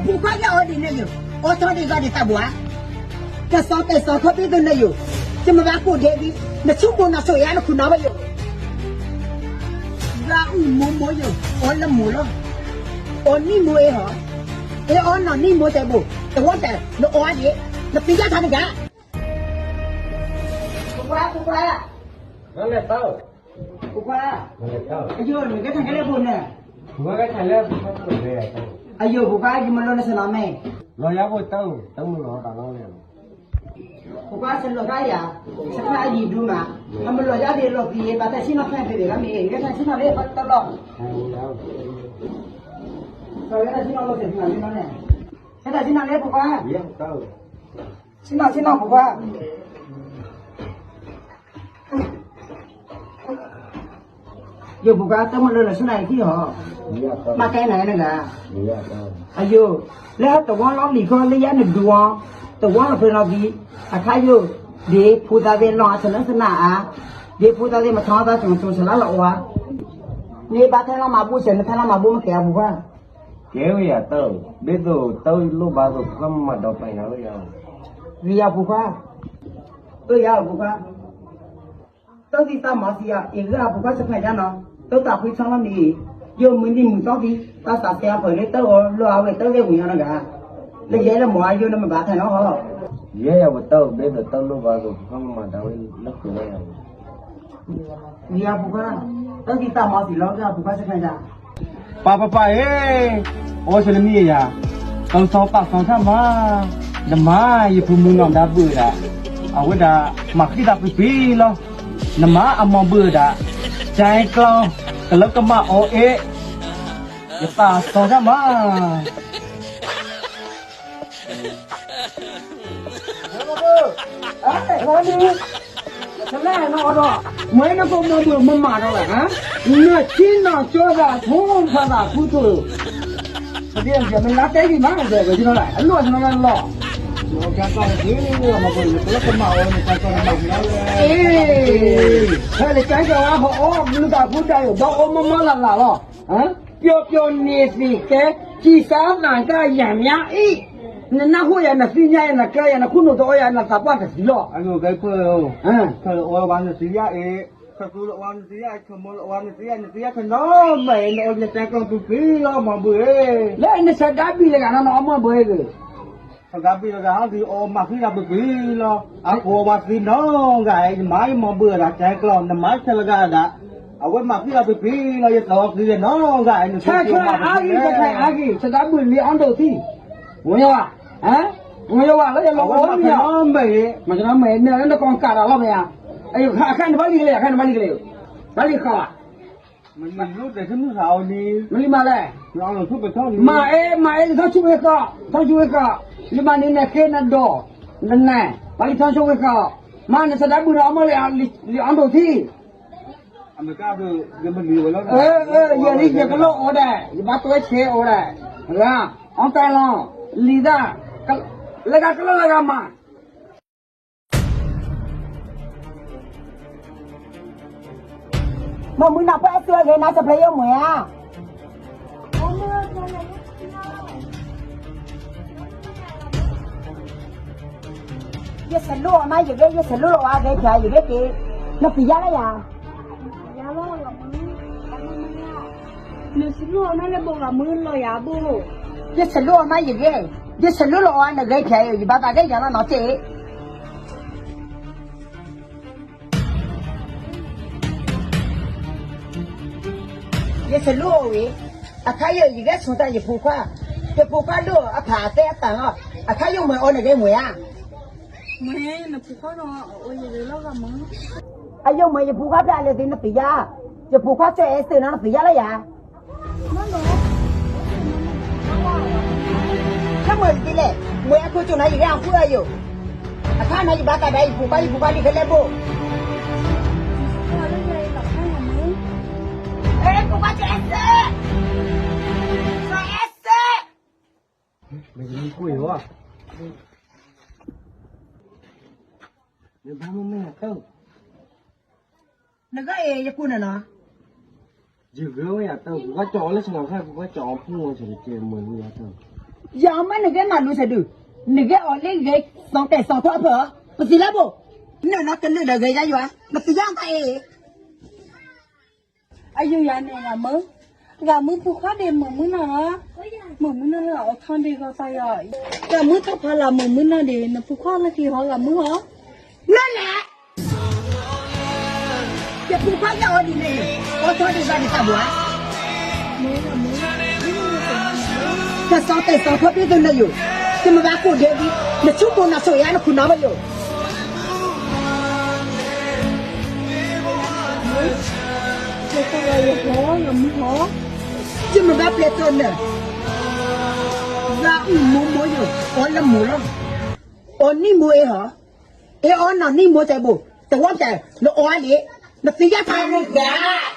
ဖိခွါကဲအီၤဒ်န့ၣ်ယိာ်, အီထီၣ်ဒ်သိးဒ်သးဘှါ, ကစီၤတဲာ်စီၤထီၣ်ဘ့ၣ်သိးန့ၣ်ယိာ်, ယမ့ၢ်ဘၣ်ကိးဒဲးဒ်, နဆိကမိၣ်နီၢ်ဆိယါနခူၣ်နီၢ်ဝဲယိာ်, ယွၤအုၣ်မိၢ်မိၢ်ယိာ်, အီလၢမိၢ်လီၤ, အီနံၣ်မိၢ်အ့ၣ်ဟီ, အ့ၣ်အီနီၢ်နံၣ်မိၢ်တဲဘိ, တဝီတၢ် နအီဒ်, နသံယါထီၣ်တဂၤ ဖိခွါ, ဖိခွါ, ဖိခွါ, အယိာ် နကဲထီၣ်ကဲလၢပူၤန့ၣ်, အယိာ်ဖိခွါ ယမၤလိနဆဲးနီၤမ့ၢ်, လီၤယၤဖိတၢ်, တၢ်မၤလိတၢ်လီၤလဲၣ်, ဖိခွါဆဲးလီၤတၢ်ယၤ, ဆဲးဖဲအယံၤဒူမး, အမၤလိယၤဒ်လီၤသံး ဘၣ်တၢ်ဆံၣ်နီၤဖဲဖဲဂ့ၤဂၤမ့ၢ်, ကဲထီၣ်ဆံၣ်နီၤလၢပတဘျီ, ကဲထီၣ်ဆံၣ်နီၤလၢပတဘျီန့ၣ်, ကဲထီၣ်ဆံၣ်နီၤလၢဖိခွါ, ဆံၣ်နီၤဆံၣ်နီၤဖိခွါ ယိာ်ပူၤကွၢ် တၢ်မၤလိလၢဆူနၤအံၤထံၣ်ဟီ, မၤတဲနၤနဂၤ, အယိာ်, လၢတဝီလီၤလံၤခီလၢယၤနဒူအီၤ, တဝီလီၤဖဲလီၤသံ, အခါယိာ်, ဒ်ဖိသၣ်သ့ၣ်လီၤအါဆနၢၣ်ဆနၢၣ်အါ, ဒ်ဖိသၣ်သ့ၣ်မထီသးကၠိၤကၠိၤဆလါလီၤအီၤ, န့ၣ်ဘၣ်ထဲလီၤမၤဘူၣ်စဲး နထဲလီၤမၤဘူၣ်မ့ၢ်ကဲအပူၤကွၢ်, ကဲဝဲယၤတၢ်, ဘ့ၣ်သိးတၢ်လိၣ်ဘၣ်သိး ပှၤမၤဒီးပှၤညါလၢယၤ, ဂ့ၤယၤပူၤကွၢ်, အၢယၤပူၤကွၢ် တၢ်သံတၢ်မၤသံယၤ အ့ၣ်ဂ့ၢ်အပူၤကွၢ်စခါယါနီၤ, တၢ်သးဖှံဆီလီၤမ့ၢ်အံၤ, ယိာ်မုၢ်နံၤမုၢ်သီသံ, တၢ်သးစဲအဖၢလၢတၢ်အီၤလီၢ်အဝဲတၢ်ဂ့ၢ်ဝံၤညါနီတဂၤ, လၢယဲလၢမၤအယိာ်လၢမဘၣ်ထဲနီၤဟီ, ယဲယၤပတၢ်အိၣ်ဘ့ၣ်သိးတၢ်လိၣ်ဘၣ်သိး ပှၤမၤဒၣ်ဝဲလၢဃုာ်ဝဲယၤ, ယၤပူၤကွၢ်, တၢ်သံတၢ်မၤသံလီၤဂ့ၢ်အပူၤကွၢ်စခါယါ ပၢ်ပၢ်ပၢ်ဧၢ, အိၣ်ဆၢနမံၤယၤ, တၢ်စီပာ်စီဆၣ်မး, နမၤယဖိမုၣ်နီၢ်ဒါဘုၣ်ဒၣ်, အဝဲဒၣ်, မၤဃံသးပှံၤပှံၤလီၤ, နမၤအမိၢ်ဘုၣ်ဒၣ်, ကၠဲကျီ, ကလၢကမၣ်အီၤအ့ၣ်, ယသးစီဆၣ်မး တလဲၣ်နီၤဒီး, မ့ၢ်နကမိၢ်ဘုၣ်မၤမၤဒီးလဲၣ်, နဆံနီၤကၠိသးဖိဖးသးဖုထိၣ်, မ့ၢ်နတဲဂ့ၤမးဒီး အလိၣ်အသနီလီၤ, ဖဲလၢကၠဲကီးဝဲဟီအီၣ်မနုၤသးဖူဒၣ်ယိာ် ဒီးအိၣ်မမလၢ်လၢ်လီၤ, ပျီပျီန့ၣ်သ့ၣ်ကဲ, ကံၢ်စၢ်သးကါယၤမးအံၤ, နနၢ်ဟူယၤ နသ့ၣ်ညါယၤ နကျဲယၤ နခိၣ်နူာ်တအီယၤ နသးပှၢ်တသံလီၤ, အဂ့ၢ်ဖဲ, ခၢၣ်အီဝဲနသ့ၣ်ညါအံၤ, ခၢၣ်သူလၢအီနသ့ၣ်ညါအံၤ, ခၢၣ်မီလၢအီနသ့ၣ်ညါအံၤ နသ့ၣ်ညါခဲနီၢ်မဲာ် နအိၣ်ယတဲကျီၢ်ပူၤပူၤလီၤ မီၢ်ဘုၣ်ဧၢ, လၢနဆဲးဒါဘံၣ်လၢဂၤနီၢ်နီၢ် အီၣ်မီၢ်ဘုၣ်ဧၢ, ဆဲးဒါဘံၣ်လၢဂၤဟီဒုး အီမၤဃံလၤပူၤပူၤလီၤ, အကိးဝဲသ့ၣ်နီၢ်ဂၤအံၤ ယမၤယမီၢ်ဘုၣ်ဒၣ် တဲကျီၢ် နမၤဆဲးလၢဂၤဒၣ်, အဝဲမၤဃံလၤပူၤပူၤလီၤ ယသးအီၤသ့ၣ်နီၢ်ဂၤအံၤ ဆဲးဆဲးအါဂံၢ် တခါအါဂံၢ် ဆဲးဒါဘံၣ်လံအီဒိၣ်သံ, ဝဲယဝၤ, ဝဲယဝၤလၢယလီၤအီၣ်မ့ၢ်, မၤကနီၢ်မဲာ် မ့ၢ်လၢနကီၢ်ကးတၢ်လီၤမဲာ်ဧါ, အခါန့ၣ်ဘၣ်လံကလဲာ် အခါန့ၣ်ဘၣ်လံကလဲာ်, ဘၣ်လံဃီဧါ မလံမးလဲၣ်, မၤအဲၣ် မၤအဲၣ်လံထီၣ်ဆူၣ်ဝဲကီၢ်, ထီၣ်ဆူၣ်ဝဲကီၢ်, လံမၤန့ၣ်နဃ့နဒိး, နနဲၣ်, ပှၤလံထီၣ်ဆူၣ်ဝဲကီၢ်, မၤနဆဲးဒါဘံၣ်နီၢ်အီၣ်မီၢ်လံအီဒိၣ်သံ, ယဲလံ ယကလိၣ်အီဒၣ်, ယဘၣ်တွဲဆဲးအီဒၣ်, အီၣ်တဲလီၤ, လံၤသၣ်, လၢဂၤကလိၣ်လၢဂၤမၤ မ့ၢ်မုၢ်နၤပှၢ်အသွဲဂ့ၤ နၤစပျဲယိၣ်မွဲဧါ, ယဆဲးလိၣ်အီၤမးယဂ့ၤ ယဆဲးလိၣ်လီၤအီၤအဂ့ၤ ယဂ့ၤက့ၤ, နပျံၤယါလၢယၤ နဆဲးလိၣ်အီၤမးလၢဘိးဂၤမုၢ်လီၤယၤဘိ, ယဆဲးလိၣ်အီၤမးယဂ့ၤ, ယဆဲးလိၣ်လီၤအီၤနဂ့ၤဖျဲး ယဘၣ်သးဂ့ၤယၤလီၤနီၤတ့ၢ် ယဆဲးလိၣ်အီၤဝံၤ, အခါယဲၢ်ယဂဲၤဆိတၢ်ယဖိခွါ, ယဖိခွါဒိၣ်အဖးအသဲအတၢ်လီၤ, အခါယဲၢ်မွဲအီၤနဂ့ၤမွဲဧါ, မွဲနဖိခွါနီၤ, အယဲၢ်မွဲယဖိခွါဖျါလဲၣ်သ့ၣ်နပျံၤယါ, ယဖိခွါကၠီၣ်အဲၣ်စ့ၣ်နီၤနပျံၤယါလၢယၤ လၢမွဲတသ့လဲၣ်, မွဲအခိၣ်ကၠိၣ်နၤယဂဲၤအဃုအယိာ်, အခါနၤယဘၣ်သးဒၣ်ယဖိခွါ ယဖိခွါဒ်ခဲလၢာ်ဘိ, ဖိခွါကၠီၣ်အဲၣ်စ့ၣ်, ကၠီၣ်အဲၣ်စ့ၣ်, မ့ၢ်ကွၢ်ဝဲ, မ့ၢ်ဘၣ်မ့ၢ်မ့ၢ်ယၤတၢ် နဂၤအံၤယကူၣ်နၤနီၤ, ယဂၤဝဲယၤတၢ် ပကကၠီၣ်အီၤလၢဆၣ်လီၤခါ ပကကၠီၣ်အီၤဖူဝဲဆၣ်တကဲမုၢ်လံယၤတၢ်, ယၤအီၤမ့ၢ်နဂဲၤမၤလိဆဲးဒုး, နဂဲၤအီၤလၢဂဲၤစီၤတဲာ်စီၤထီအဖၢၣ်, ပသံလၢဘိ, နနကလုာ်ဒီးဂဲၤယါယွၤ, နသံယါတၢ်အ့ၣ်, အယုၢ်ယၤန့ၣ်ဂၤမုၢ်, ဂၤမုၢ်ဖိခွါဒ့ၣ်မုာ်မုၢ်နီၢ်လီၤ, မုာ်မုၢ်နီၢ်လၢအီၤထီဒ့ၣ်ဂီၤသးယီၤ, ဂၤမုၢ်ထီၣ်ဖးလၢမုာ်မုၢ်နီၢ်ဒ့ၣ် နဖိခွါလၢက့ၤဟီဂၤမုၢ်ဟီ, နလဲၣ် ယဖိခွါယအီၤဒ်န့ၣ်, အီၤထီဒ့ၣ်ဂီၤဒ်သးဘၣ်ဧါ, တၢ်စီၤတဲာ်စီၤထီဒ့ၣ်သနၢ်ယိာ်, တမ့ၢ်ဘၣ်ကိၣ်ဒဲးဒံး, နဆူၣ်ကိၣ်နၢ်ဆိၣ်ယါနခိၣ်နၢ်ဝဲယိာ် ယမ့ၢ်ဘၣ်ပျဲၢ်တီနၢ်, ဂၤအုၣ်မိၢ်မိၢ်ယိာ်, အီၤလၢမိၢ်လီၤ, အီၤနံၣ်မိၢ်အ့ဟီ, အ့အီၤနီၢ်နံၣ်မိၢ်တဲဘိ, တဝီဖျဲးလၢအီၤန့ၣ်, နသံယါဖးန့ၣ်ဂၤ